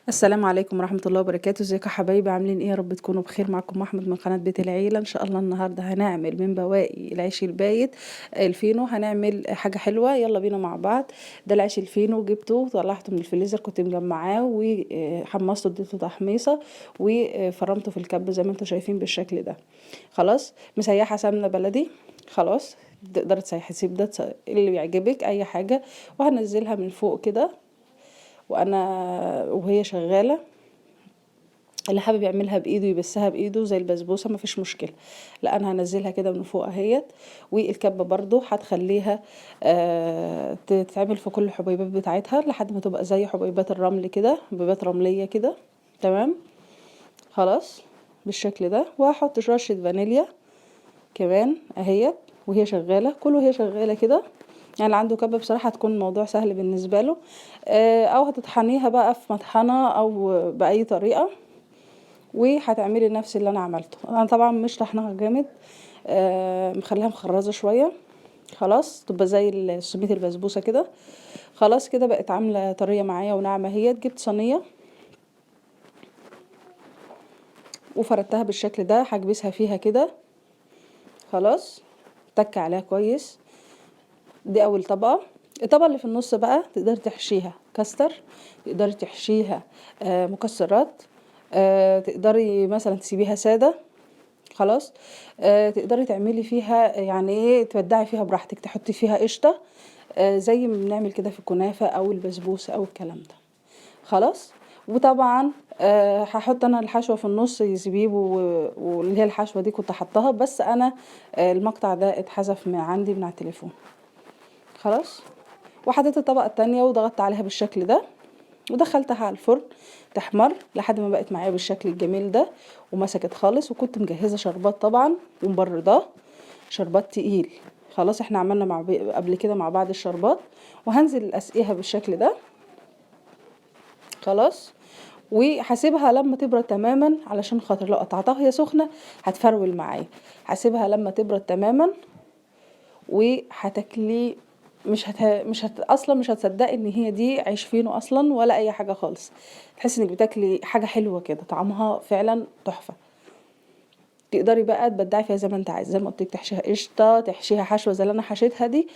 السلام عليكم ورحمة الله وبركاته. ازيكم يا حبايبي؟ عاملين ايه؟ يا رب تكونوا بخير. معكم احمد من قناة بيت العيلة. ان شاء الله النهاردة هنعمل من بواقي العيش البايت الفينو، هنعمل حاجة حلوة، يلا بينا مع بعض. ده العيش الفينو جبته وطلعته من الفريزر، كنت مجمعاه وحمصته، اديته تحميصة وفرمته في الكب زي ما انتم شايفين بالشكل ده. خلاص مسيحة سمنة بلدي، خلاص تقدر تسيحي زبدة اللي بيعجبك اي حاجة، وهنزلها من فوق كده وانا وهي شغالة. اللي حابب يعملها بايده يبسها بايده زي البسبوسه مفيش مشكلة، لا انا هنزلها كده من فوق اهيت. والكبه برضو هتخليها تتعمل في كل الحبيبات بتاعتها لحد ما تبقى زي حبيبات الرمل كده، حبيبات رمليه كده. تمام خلاص بالشكل ده. وهحط رشه فانيليا كمان اهيت وهي شغالة، كله وهي شغالة كده. يعني اللي عنده كبه بصراحة هتكون الموضوع سهل بالنسبة له، او هتطحنيها بقى في مطحنه او باي طريقه، وهتعملي نفس اللي انا عملته. انا طبعا مش طحناها جامد، مخليها مخرزه شوية، خلاص تبقى زي صينية البسبوسه كده. خلاص كده بقت عامله طرية معايا وناعمه اهيت. جبت صينية وفردتها بالشكل ده، هكبسها فيها كده، خلاص تك عليها كويس. دي اول طبقه. الطبقة اللي في النص بقى تقدري تحشيها كاستر، تقدري تحشيها مكسرات، تقدري مثلا تسيبيها ساده، خلاص تقدري تعملي فيها يعني ايه، تبدعي فيها براحتك، تحطي فيها قشطه، زي ما بنعمل كده في الكنافه او البسبوسه او الكلام ده. خلاص وطبعا هحط انا الحشوه في النص زبيب واللي هي الحشوه دي كنت حطاها، بس انا المقطع ده اتحذف من عندي من على التليفون. خلاص وحطيت الطبقة التانية وضغطت عليها بالشكل ده ودخلتها على الفرن تحمر لحد ما بقت معايا بالشكل الجميل ده ومسكت خالص. وكنت مجهزة شربات طبعا ومبرداه، شربات تقيل. خلاص احنا عملنا قبل كده مع بعض الشربات، وهنزل اسقيها بالشكل ده. خلاص وهسيبها لما تبرد تماما، علشان خاطر لو قطعتها وهي سخنة هتفرول معايا. هسيبها لما تبرد تماما وهتاكلي، اصلا مش هتصدقي ان هي دي عيش فينو اصلا ولا اي حاجة خالص. تحسي انك بتاكلي حاجة حلوة كده، طعمها فعلا تحفة. تقدري بقى تبدعي فيها زي ما انت عايزه، زي ما قلت لك تحشيها قشطه، تحشيها حشوه زي اللي انا حشيتها دي،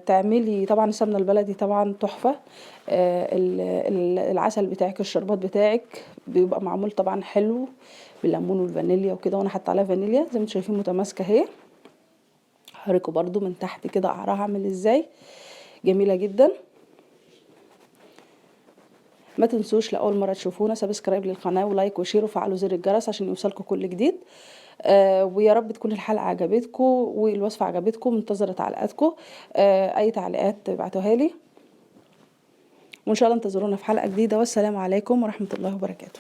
تعملي طبعا السمنة البلدي طبعا تحفة، العسل بتاعك، الشربات بتاعك بيبقى معمول طبعا حلو بالليمون والفانيليا وكده، وانا حاطه عليها فانيليا زي ما انتم شايفين متماسكة اهي. هوريكم برضو من تحت كده قعرها عامل ازاي، جميلة جدا. ما تنسوش لاول مرة تشوفونا subscribe للقناة و like و share وفعلوا زر الجرس عشان يوصلكم كل جديد. ويا رب تكون الحلقة عجبتكم والوصفه عجبتكم. منتظره تعليقاتكم، اي تعليقات تبعتوها لي، وان شاء الله انتظرونا في حلقة جديدة. والسلام عليكم ورحمة الله وبركاته.